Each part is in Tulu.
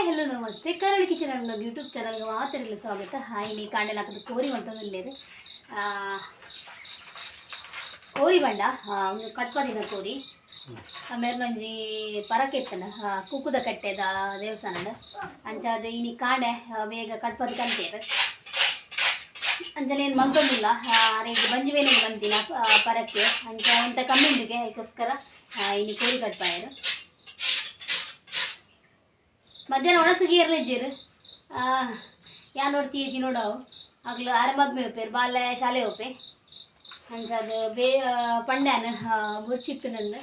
ಹಲೋ ನಮಸ್ತೆ, ಕರಾವಳಿ ಕಿಚನ್ ಅನ್ನೋ ಯೂಟ್ಯೂಬ್ ಚಾನಲ್ಗೆ ಮಾತಾಡಲು ಸ್ವಾಗತ. ಹಾಯ್, ನೀ ಕಾಂಡೆಲ್ ಕೋರಿ ಮಂತೊಂದುಲ್ಲೆರ್. ಕೋರಿ ಬಂಡ ಒಂದು ಕಟ್ಪದಿನ ಕೋರಿ. ಆಮೇಲೆ ಒಂಜಿ ಪರಕೆತ್ತನ ಕುಕ್ಕುದ ಕಟ್ಟೆದ ದೇವಸ್ಥಾನದ ಅಂಚಾದ್ ಇನಿ ಕಾಂಡೆ ಬೇಗ ಕಟ್ಪದ ಕಂತೇರು. ಅಂಚನೆ ಏನು ಮಲ್ತೊಂದಿಲ್ಲ, ಅರೆಗ್ ಬಂಜಿ ಬೇನೆ ಬಂತಿನ ಪರಕ್ಕೆ. ಅಂಚ ಒಂತ ಕಮ್ಮಿಂಡಿಗೆ ಅದಕ್ಕೋಸ್ಕರ ಇನಿ ಕೋರಿ ಕಟ್ಪಾಯೆರ್. ಮಧ್ಯಾಹ್ನ ಒಣಸಿಗೆ ಇರ್ಲಿಜ್ಜೇರು ಯಾನ್ ನೋಡ್ತಿ ನೋಡವು ಅಗ್ಲು ಆರು ಮದ್ಮೆ ಒಪ್ಪೇರು, ಬಾಲೆ ಶಾಲೆ ಒಪ್ಪೆ. ಅಂಚಾದ್ ಬೇ ಪಂಡ್ಯಾನ ಬೊರ್ಚಿತ್ತು ನಂದು.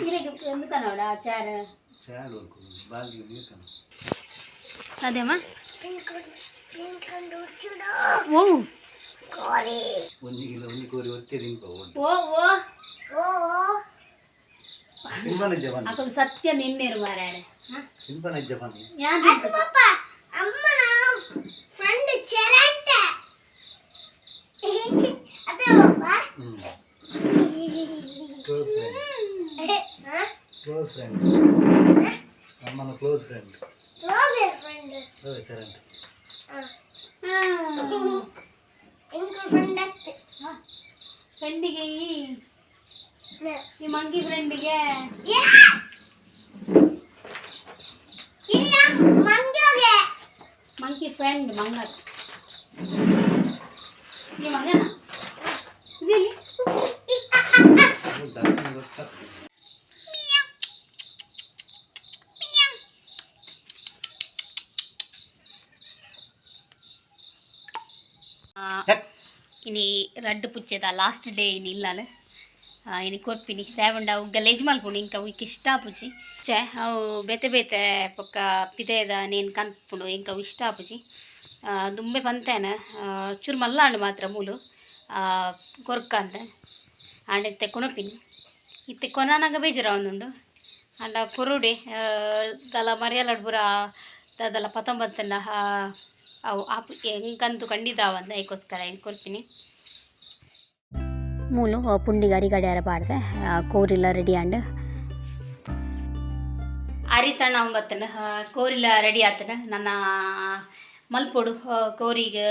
ಇರೆಗ್ ఎందుకు ನೋಡ ಚಾರ್ ಅದೇಮ್ಮ. ಓ ಓ ಓ ಅಕುಲು ಸತ್ಯ ನಿನ್ನೇರು ಮಾರಾರೆ. ಯಾನ್ ಅಮ್ಮನ ಫ್ರೆಂಡ್ ಚರಂಟೆ ಅದೇ ಪಾಪ. ಕ್ಲೋಸ್ ಫ್ರೆಂಡ್, ಕ್ಲೋಸ್ ಫ್ರೆಂಡ್, ಅಮ್ಮನ ಕ್ಲೋಸ್ ಫ್ರೆಂಡ್. Close friend. ಚರಂಟ್. ಇಂಕ ಫ್ರೆಂಡ್ ಆಗ್ತೆ. ಫ್ರೆಂಡಿಗೆ, ಈ ಈ ಮಂಕಿ ಫ್ರೆಂಡಿಗೆ. ಇಲ್ಲ, ಮಂಗ್ಯೋಗೆ. ಮಂಕಿ ಫ್ರೆಂಡ್ ಮಂಗ. ಈ ಮಂಗನ ಇದಿಲ್ಲಿ. ಇನಿ ರಡ್ಡ್ ಪುಚ್ಚೆದ ಲಾಸ್ಟ್ ಡೇ ಇನಿ ಇಲ್ಲಾಲ್. ಇನಿ ಕೊರ್ಪಿನಿ ದಾಯೆಪಂಡ ಅವು ಗಲೇಜ್ ಮಲ್ಪುಂಡು, ಇಂಕ ಅವು ಇಷ್ಟ ಆಪುಜಿ. ಛೆ, ಅವು ಬೇತೆ ಬೇತೆ ಬೊಕ್ಕ ಪಿದಯ್ದ ನೇನ್ ಕನ್ಪುಂಡು, ಇಂಕ ಅವು ಇಷ್ಟ ಆಪುಜಿ. ದುಂಬೆ ಪಂತೇನ ಚೂರು ಮಲ್ಲಾಂಡ್ ಮಾತ್ರ ಮೂಲು ಕೊರ್ಕಂದ್. ಆಂಡ ಇತ್ತೆ ಕೊನೊಪಿನಿ. ಇತ್ತೆ ಕೊನನಗ ಬೇಜಾರಾವೊಂದುಂಡು. ಆಂಡ ಕೊರೊಡೆ, ದಾಲ ಮರಿಯಲಡ್ ಪೂರ ದಾದಲ ಪತೊಂಬತ್ತಂಡ ಅವು ಆಪು ಎಂಕಂತೂ ಖಂಡಿತ ಆವಂದ್. ಐಕೋಸ್ಕರ ಐನ್ ಕೊರ್ಪಿನಿ. ಮೂಲು ಪುಂಡಿಗ್ ಅರಿ ಕಡ್ಯಾರ ಪಾಡ್ದೆ, ಕೋರಿಲ ರೆಡಿ ಆಂಡ್. ಅರಿ ಸಣ್ಣ ಬತ್ತನ, ಕೋರಿಲ ರೆಡಿ ಆತನ. ನನ್ನ ಮಲ್ಪೊಡು ಕೋರಿಗೆ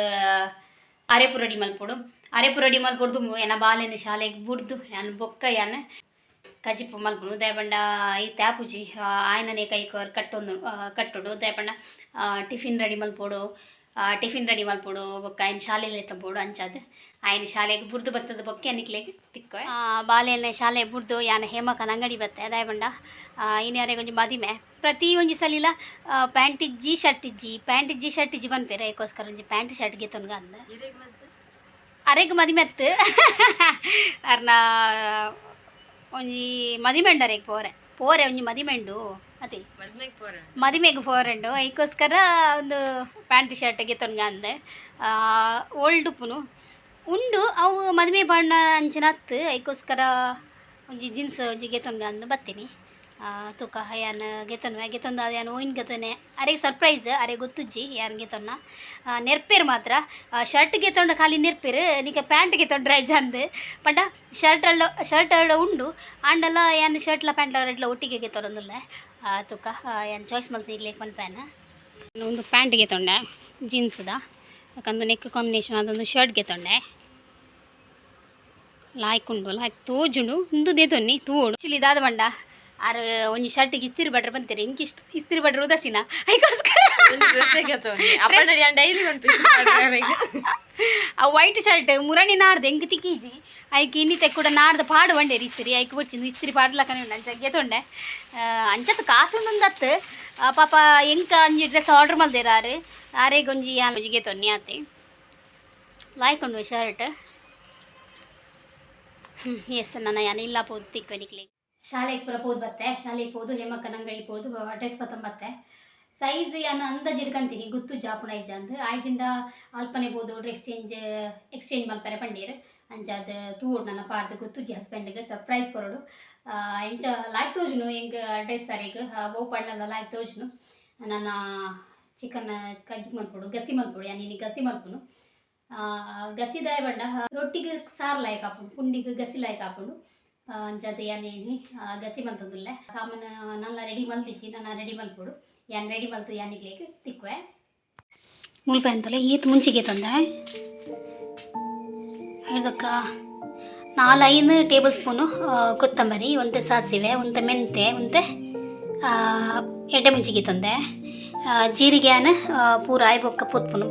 ಅರೆಪು ರೆಡಿ ಮಲ್ಪೊಡು. ಅರೆಪು ರೆಡಿ ಮಲ್ಪೊಡ್ದು ಎನ್ನ ಬಾಲೆನ ಶಾಲೆಗೆ ಬುಡ್ದು ಯಾನ್ ಬೊಕ್ಕ ಯಾನ್ ಕಜಿಪು ಮಲ್ಪುನು. ದಾಯೆಪಂಡ ಇತ್ತೆ ಆಪುಜಿ, ಆಯನನೆ ಕೈ ಕಟ್ಟೊಂದು ಕಟ್ಟೊಡು. ದಾಯೆಪಂಡ ಟಿಫಿನ್ ರೆಡಿ ಮಲ್ಪೊಡು, ಟಿಫಿನ್ ರೆಡಿ ಮಲ್ಪೊಡು, ಬೊಕ್ಕ ಆಯನ ಶಾಲೆಗ್ ಲೆತ್ತೊಂಪೊಡು. ಅಂಚಾದ್ ಆಯನ ಶಾಲೆಗ್ ಬುಡ್ದು ಬತ್ತದ ಬೊಕ್ಕ ನಿಕ್ಲೆಗ್ ತಿಕ್ಕುವೆ. ಬಾಲೆನ ಶಾಲೆ ಬುಡ್ದು ಯಾನ್ ಹೇಮಕ್ಕನ ಅಂಗಡಿ ಬತ್ತೆ. ದಾಯೆಪಂಡ ಇನಿ ಅರೆಗ್ ಒಂಜಿ ಮದಿಮೆ. ಪ್ರತಿ ಒಂಜಿ ಸಲಿಲ ಪ್ಯಾಂಟ್ ಇಜ್ಜಿ, ಶರ್ಟ್ ಇಜ್ಜಿ, ಪ್ಯಾಂಟ್ ಇಜ್ಜಿ, ಶರ್ಟ್ ಇಜ್ಜಿ ಪನ್ಪೆರ್. ಐಕೋಸ್ಕರ ಒಂಜಿ ಪ್ಯಾಂಟ್ ಶರ್ಟ್ ಗೆತೊನ್ಗ ಅಂದ್. ಅರೆಗ್ ಮದಿಮೆ ಅತ್ತ್, ಅರ್ನ ಒಂಜಿ ಮದಿಮೆ ಉಂಡು. ಅರೆಗ್ ಪೋರೆ ಪೋರೆ ಒಂಜಿ ಮದಿಮೆ ಉಂಡು ಅದೇ, ಮದಿಮೆಗ್ ಪೋರೆಂಡು. ಐಕೋಸ್ಕರ ಒಂದು ಪ್ಯಾಂಟ್ ಶರ್ಟ್ ಗೆತೊನ್ಗ ಅಂದೆ. ಓಲ್ಡ್ ಉಪ್ಪುನು ಉಂಡು, ಅವು ಮದಿಮೆ ಪಾಡ್ನ ಅಂಚಿನ ಅತ್ತ್. ಐಕೋಸ್ಕರ ಒಂಜಿ ಜೀನ್ಸ್ ಒಂಜಿ ಗೆತೊನ್ಗ ಅಂದ್ ಬತ್ತೀನಿ. ತೂಕ, ಯಾನ್ ಗೆತೊನ್ವೆ. ಗೆತೊಂದು ಅದು ಯಾನ್ ಒಯಿನ್ ಗೆತೊನೆ, ಅರೆಗ್ ಸರ್ಪ್ರೈಸ್. ಅರೆಗ್ ಗೊತ್ತುಜ್ಜಿ ಯಾನ್ ಗೆತೊನ್ನ. ನೆರ್ಪೇರು ಮಾತ್ರ. ಶರ್ಟ್ ಗೆತೊಂಡ ಖಾಲಿ ನೆರ್ಪೇರು, ನಿಕ ಪ್ಯಾಂಟ್ ಗೆತೊಂಡ್ರೆ ಅಂದ್. ಪಂಡ ಶರ್ಟ್ ಅಲ್ಲ, ಶರ್ಟ್ ಅಲ್ಲ ಉಂಡು. ಆಂಡಲ ಯಾನ್ ಶರ್ಟ್ಲ ಪ್ಯಾಂಟ್ಲ ರಡ್ಡ್ಲ ಒಟ್ಟಿಗೆ ಗೆತೊನೊಂದುಲ್ಲೆ. ತೂಕ, ಯಾನ್ ಚಾಯ್ಸ್ ಮಲ್ತ್ ನಿಕ್ಲೆಗ್ ಪನ್ಪೇನ. ಒಂದು ಪ್ಯಾಂಟ್ ಗೆತೊಂಡೆ ಜೀನ್ಸ್ದ, ಯಾಕಂದ್ರೆ ನೆಕ್ ಕಾಂಬಿನೇಷನ್. ಅದೊಂದು ಶರ್ಟ್ ಗೆತೊಂಡೆ, ಲಾಯ್ಕ್ ಉಂಡು, ಲಾಯ್ಕ್ ತೋಜುಂಡು. ಉಂದು ದೇತೊನ್ನಿ ತೂವೊಡು. ಆಕ್ಚುಲಿ ದಾದ ಪಂಡ, ಆರ್ ಒಂಜಿ ಶರ್ಟಿಗೆ ಇಸ್ತಿರಿ ಬಟ್ರೆ ಬಂತೀರಿ. ಇಂಕ್ ಇಷ್ಟ ಇಸ್ತಿರಿ ಬಟ್ರೆ ಉದಾಸೀನ. ಐಕೋಸ್ಕರ ಡೈಲಿ. ಆ ವೈಟ್ ಶರ್ಟ್ ಮುರಣಿ ನಾಡ್ದು ಎಂಕ್ ತಿಕ್ಕೀಜಿ. ಐಕ್ ಇನ್ನಿತೆ ಕೂಡ ನಾಡ್ದು ಪಾಡು ಬಂಡೇರಿ ಇಸ್ತಿರಿ. ಐಕ್ ಬೊರ್ಚಿಂದು ಇಸ್ತಿರಿ ಪಾಡ್ಲಕನೆ ಉಂಡು. ಅಂಚ ಗೆತೊಂಡೆ. ಅಂಚತ್ ಕಾಸು ಉಂಡತ್. ಪಾಪ ಎಂಕ ಅಂಜಿ ಡ್ರೆಸ್ ಆರ್ಡರ್ ಮಲ್ದೇರ್ ಆರ್. ಆರೆಗ್ ಒಂಜಿ ಯಾನ್ ಒಂಜಿ ಗೆತೊನ್ನಿ ಆತೆ. ಲಾಯ್ಕ್ ಉಂಡು ಶರ್ಟ್. ಎಸ್, ನನ್ನ ಯಾನ್ ಇಲ್ಲ ಪೋದು ತಿಕ್ವೆ ನಿಕ್ಲೆಗ್. ಶಾಲೆಗೆ ಪೂರ ಪೋದು ಬತ್ತೆ. ಶಾಲೆಗೆ ಪೋದು ಹೇಮಕ್ಕನ ಅಂಗಡಿ ಪೋದು ಡ್ರೆಸ್ ಪತ್ತೊಂಬತ್ತೆ. ಸೈಜ್ ಯಾನ್ ಅಂದಾಜು ಇಡ್ಕಂತೀನಿ, ಗೊತ್ತು ಜಾಪುನ ಇಜ್ಜ ಅಂದ್. ಆಯ್ಜಿಂದ ಅಲ್ಪನೆ ಪೋದು ಡ್ರೆಸ್ ಚೇಂಜ್ ಎಕ್ಸ್ಚೇಂಜ್ ಮಲ್ಪರೆ ಪಂಡೀರ್. ಅಂಚಾದ್ ತೂವೊಡು ನನ್ನ ಪಾಡ್ದು. ಗೊತ್ತುಜ್ಜಿ ಹಸ್ಬೆಂಡ್ಗೆ, ಸರ್ಪ್ರೈಸ್ ಕೊರೊಡು. ಎಂಚ ಲಾಯ್ಕ್ ತೋಜುನು ಎಂಕ್ ಡ್ರೆಸ್ ಅರೆಗ್ ಓ ಪಣ್ಣಲ್ಲ ಲಾಯ್ಕ್ ತೋಜುನು. ನನ್ನ ಚಿಕನ್ ಕಜ್ಜಿ ಮಲ್ಪೊಡು, ಗಸಿ ಮಲ್ಪೊಡು. ಯಾನ್ ಇನಿ ಗಸಿ ಮಲ್ಪುನು. ಗಸಿ ದಾಯ ಬಂಡ ರೊಟ್ಟಿಗೆ ಸಾರು ಲಾಯಕ್ ಆಪುಂಡು, ಪುಂಡಿಗೆ ಗಸಿ ಲಾಯಕ್ ಆಪುಂಡು. ಅಂಚಾದ್ ಯಾನ್ ಇನಿ ಗಸಿ ಮಲ್ತೊಂದುಲ್ಲೆ. ಸಾಮಾನು ನಲ್ಲ ರೆಡಿ ಮಲ್ತಿಜ್ಜಿ, ನಾನು ರೆಡಿ ಮಲ್ಪೊಡು. ಯಾನ್ ರೆಡಿ ಮಲ್ತು ಯಾನಿಗ್ಲೇಗ್ ತಿಕ್ಕುವೆ. ಮುಲ್ಪ ಎಂತಲೆ ಈತ್ ಮುಂಚಿಗೆ ತಂದೆ ಹಿಡ್ದಕ್ಕ 4-5 ಟೇಬಲ್ ಸ್ಪೂನು ಕೊತ್ತಂಬರಿ, ಒಂತೆ ಸಾಸಿವೆ, ಒಂತೆ ಮೆಂತೆ, ಒಂತೆ ಎಡ್ಡೆ ಮುಂಚಿಗೆ ತಂದೆ. ಜೀರಿಗೆನ ಪೂರ ಆಯ್ ಬೊಕ್ಕ ಪೊತ್ಪುನು.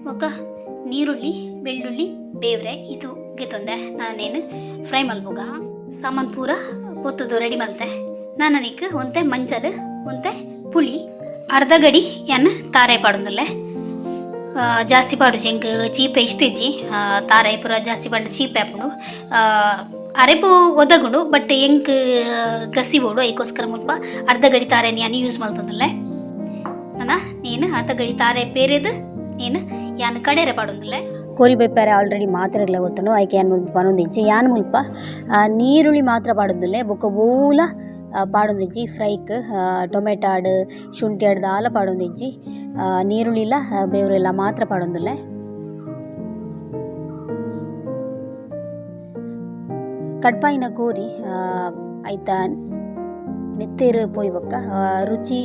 ಬೊಕ್ಕ ನೀರುಳ್ಳಿ, ಬೆಳ್ಳುಳ್ಳಿ, ಬೇವ್ರೆ ಇದು ಗೆತ್ತೊಂದೆ. ನಾನೇನು ಫ್ರೈ ಮಲ್ಪುಗ. ಸಾಮಾನು ಪೂರ ಪೊತ್ತುದು ರೆಡಿ ಮಲ್ತೆ. ನಾನು ಒಂತೆ ಮಂಜಲ್, ಒಂತೆ ಪುಳಿ, ಅರ್ಧ ಗಡಿ ಯಾನ್ ತಾರೆ ಪಾಡೊಂದುಲ್ಲೆ. ಜಾಸ್ತಿ ಪಾಡುಜಿ, ಎಂಕ್ ಚೀಪೆ ಇಷ್ಟ ಇಜ್ಜಿ. ತಾರೆ ಪೂರ ಜಾಸ್ತಿ ಪಂಡ ಚೀಪೆ ಆಪುಂಡು. ಅರೆಪು ಒದಗುಂಡು, ಬಟ್ ಎಂಕ್ ಗಸಿ ಬೋಡು. ಐಕೋಸ್ಕರ ಮುಲ್ಪ ಅರ್ಧ ಗಡಿ ತಾರೆನ್ ಯಾನ್ ಯೂಸ್ ಮಲ್ತೊಂದುಲ್ಲೆ. ನನ ನೇನು ಅರ್ಧ ಗಡಿ ತಾರೆ ಪೇರೆದು ನೇನು ಯಾನ್ ಕಡೆರೆ ಪಾಡೊಂದುಲ್ಲೆ. ಕೋರಿ ಬೈಪಾರೆ ಆಲ್ರೆಡಿ ಮಾತೆರೆಗ್ಲ ಗೊತ್ತುಂಡು. ಐಕೆ ಯಾನ್ ಮುಲ್ಪ ಪನೊಂದಿಜ್ಜಿ. ಯಾನ್ ಮುಲ್ಪ ನೀರುಳ್ಳಿ ಮಾತ್ರ ಪಾಡೊಂದುಲ್ಲೆ. ಬೊಕ್ಕ ಓಲ ಪಾಡೊಂದಿಜ್ಜಿ. ಫ್ರೈಕ್ ಟೊಮೆಟೊ ಆಡ್, ಶುಂಠಿ ಆಡ್ ದಾಲ ಪಾಡೊಂದಿಜ್ಜಿ. ನೀರುಳ್ಳಿಲ ಬೇವುರೆಲ್ಲ ಮಾತ್ರ ಪಾಡೊಂದುಲ್ಲೆ. ಕಡ್ಪಾಯಿನ ಕೋರಿ ಐತ ನೆತ್ತೆರ್ ಪೋಯಿ ಬೊಕ್ಕ ರುಚಿ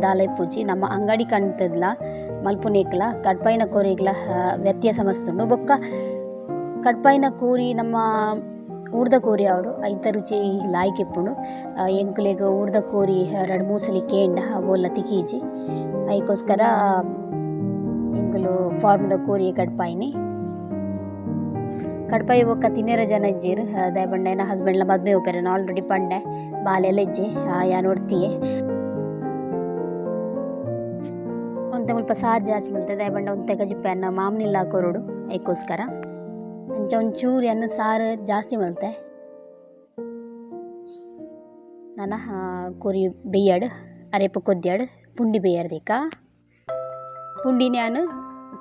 ದಾಲ ಇಪ್ಪುಜಿ. ನಮ್ಮ ಅಂಗಡಿ ಕಂತದ್ಲ ಮಲ್ಪುನೇಕ್ಲ ಕಡ್ಪಾಯಿನ ಕೋರಿಗ್ಲ ವ್ಯತ್ಯಾಸ ಮಸ್ತುಂಡು. ಬೊಕ್ಕ ಕಡ್ಪಾಯಿನ ಕೋರಿ ನಮ್ಮ ಊರ್ದ ಕೋರಿ ಆವಡು ಐತ ರುಚಿ ಲಾಯ್ಕ್ ಇಪ್ಪುಂಡು. ಎಂಕ್ಲೆಗ್ ಊರ್ದ ಕೋರಿ 2-3 ಸಲಿ ಕೇಂಡ ಓಲ ತಿಕೀಜಿ. ಐಕೋಸ್ಕರ ಎಂಕುಲು ಫಾರ್ಮ್ದ ಕೋರಿ ಕಡ್ಪಾಯಿನಿ. ಕಡ್ಪಾಯಿ ಬೊಕ್ಕ ತಿನ್ನೆರ ಜನ ಇಜ್ಜೆರ್. ದಾಯೆ ಪಂಡ ಎನ್ನ ಹಸ್ಬೆಂಡ್ಲ ಮದ್ಮೆ ಉಪ್ಪೆರ್ ಆಲ್ರೆಡಿ ಪಂಡೆ ಬಾಲೆಲ ಇಜ್ಜೆ ಯಾನ್ ಒರ್ತಿಯೆ. ಒಂತೆ ಮುಲ್ಪ ಸಾರು ಜಾಸ್ತಿ ಮಲ್ತೆ. ದಾಯೆ ಪಂಡ ಒಂತೆ ಕಜಿಪು ಎನ್ನ ಮಾಮನಿಲ್ಲ ಕೊರೊಡು ಐಕೋಸ್ಕರ. ಅಂಚ ಒಂಚೂರು ಎನ್ನ ಸಾರು ಜಾಸ್ತಿ ಮಲ್ತೆ. ನನ ಕೋರಿ ಬೆಯ್ಯಡ್, ಅರೆಪು ಕೊದ್ಯಾಡ್, ಪುಂಡಿ ಬೇಯರ್ದಿಕ್ಕ. ಪುಂಡಿ ನಾನು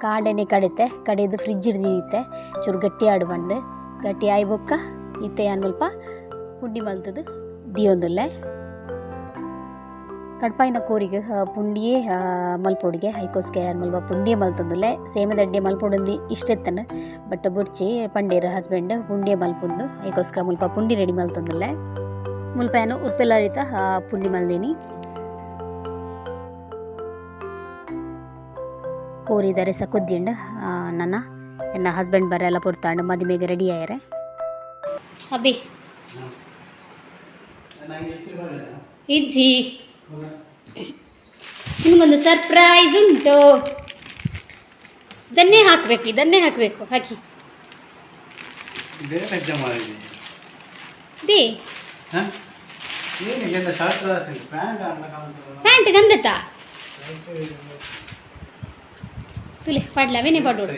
ಕಾಂಡೆನೆ ಕಡಿತೆ, ಕಡೆದು ಫ್ರಿಜ್ ಹಿಡ್ದಿತ್ತೆ ಚೂರು ಗಟ್ಟಿ ಆಡು ಬಂದು ಗಟ್ಟಿ ಆಯಿ ಬೊಕ್ಕ ಇತ್ತೆ ಯಾನ್ ಮುಲ್ಪ ಪುಂಡಿ ಮಲ್ತದು ದಿಯೊಂದುಲ್ಲೆ. ಕಡ್ಪಾಯಿನ ಕೋರಿಗೆ ಪುಂಡಿಯೇ ಮಲ್ಪೊಡಿಗೆ. ಐಕೋಸ್ಕರ ಯಾನ್ ಮುಲ್ಪ ಪುಂಡಿಯೇ ಮಲ್ತೊಂದುಲ್ಲೆ. ಸೇಮದಡ್ಡೆ ಮಲ್ಪೊಡೊಂದು ಇಷ್ಟ ಇತ್ತನ, ಬಟ್ ಬೊಡ್ಚಿ ಪಂಡೇರು ಹಸ್ಬೆಂಡ್ ಪುಂಡಿಯೇ ಮಲ್ಪೊಂದು. ಐಕೋಸ್ಕರ ಮುಲ್ಪ ಪುಂಡಿ ರೆಡಿ ಮಲ್ತೊಂದುಲ್ಲೆ. ಮುಲ್ಪ ಯಾನು ಉರ್ಪೆಲರಿತ ಪುಂಡಿ ಮಲ್ದಿನಿ. ಕೋರಿ ದರೆಸ ಕೊದ್ದಿಂಡ್. ನನ್ನ ಎನ್ನ ಹಸ್ಬೆಂಡ್ ಬರೆಲ್ಲ ಪೊರ್ತಾಂಡ್ ಮದಿಮೆಗೆ ರೆಡಿ ಆಯರೆ. ಅಬ್ಬಿ ಇಜ್ಜಿ, ನಿಮಗೊಂದು ಸರ್ಪ್ರೈಸ್ ಉಂಟು. ಇದನ್ನೇ ಹಾಕಬೇಕು, ಇದನ್ನೇ ಹಾಕಬೇಕು. ಹಾಕಿ. ಬೇರೆ ಹೆಜ್ಜೆ ಮಾಡಿದ್ದೀನಿ. They. ಹಾಂ, ಏನು ಶಾರ್ಟ್ ಕ್ಲಾಸ್ ಪ್ಯಾಂಟ್ ಅನ್ನ. ಪ್ಯಾಂಟ್ ಗಂಧತ ತುಲೆ ಪಾಡ್ಲ ಅವೇನೆ ಪಾಡೋಡು.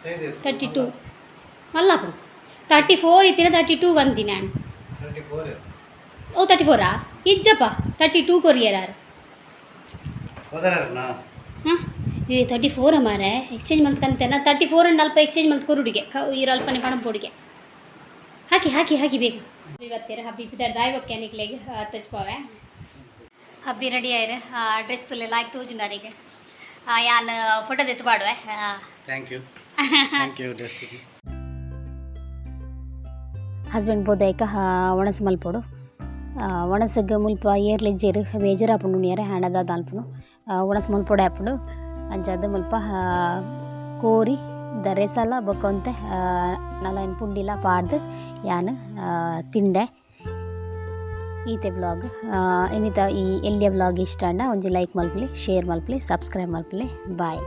ಸೈಜ್ 32 ಮಲ್ಲಪ್ಪ 34 ಇತ್ತಿನ 32 ಬಂತೀನಿ ನಾನು. 34. ಓ 34ಆ? ಇಜ್ಜಪ್ಪ, 32 ಕೊರಿಯರ್ ಯಾರು. ಹೋದರಣ್ಣ. ಹಾಂ, ಏ 34 ಮಾರೆ, ಎಕ್ಸ್ಚೇಂಜ್ ಮಂತ್ 34 ಅಲ್ಪ ಎಕ್ಸ್ಚೇಂಜ್ ಮಂತ್ ಕೊರುಡಿಗೆ ಈರು ಅಲ್ಪನೆ ಪಣಂ ಪೊಡಿಗೆ ಹಾಕಿ ಹಾಕಿ ಹಾಕಿ ಬೇಕು. ಇವತ್ತೀರ ಹಬ್ಬಿ ದಾಯ್ ಬೊಕ್ಕೆ ನಿಕ್ಲೆಗ್ ತಚ್ಪವೆ. ಹಬ್ಬಿ ರೆಡಿ ಆಯ್ರು. ಡ್ರೆಸ್ ತುಲೆ ಲಾಯ್ಕ್ ತೋಜುಂಡಾರಿಗೆ. ಯಾನ್ ಫೋಟೋ ದೆತ್ತು ಪಾಡುವೆ. Thank you, thank you ಡ್ರೆಸ್ಸಿಗೆ. ಹಸ್ಬೆಂಡ್ ಬೋದಾಯ್ಕ ಒಣಸ್ ಮಲ್ಪೊಡು. ಒಣಸಗ್ ಮುಲ್ಪ ಏರ್ಲೆಜ್ಜೆರ್ ಬೇಜಾರು ಆಪುಂಡು ಉಣಿಯರೆ. ಹಣದ ದಾಲ್ಪುನು ಒಣಸ್ ಮಲ್ಪೊಡೆ ಆಪುಂಡು. ಅಂಚಾದ್ ಮುಲ್ಪ ಕೋರಿ ದರೆಸಲ ಬೊಕ್ಕ ಒಂತೆ ನಲೈನ್ ಪುಂಡಿಲ ಪಾಡ್ದು ಯಾನ್ ತಿಂಡೆ. ಈತೆ ಬ್ಲಾಗ್. ಇನಿತ ಈ ಎಲ್ಯ ಬ್ಲಾಗ್ ಇಷ್ಟ ಆಂಡ ಒಂಜಿ ಲೈಕ್ ಮಲ್ಪುಲೆ, ಶೇರ್ ಮಲ್ಪುಲೆ, ಸಬ್ಸ್ಕ್ರೈಬ್ ಮಲ್ಪುಲೆ. ಬಾಯ್.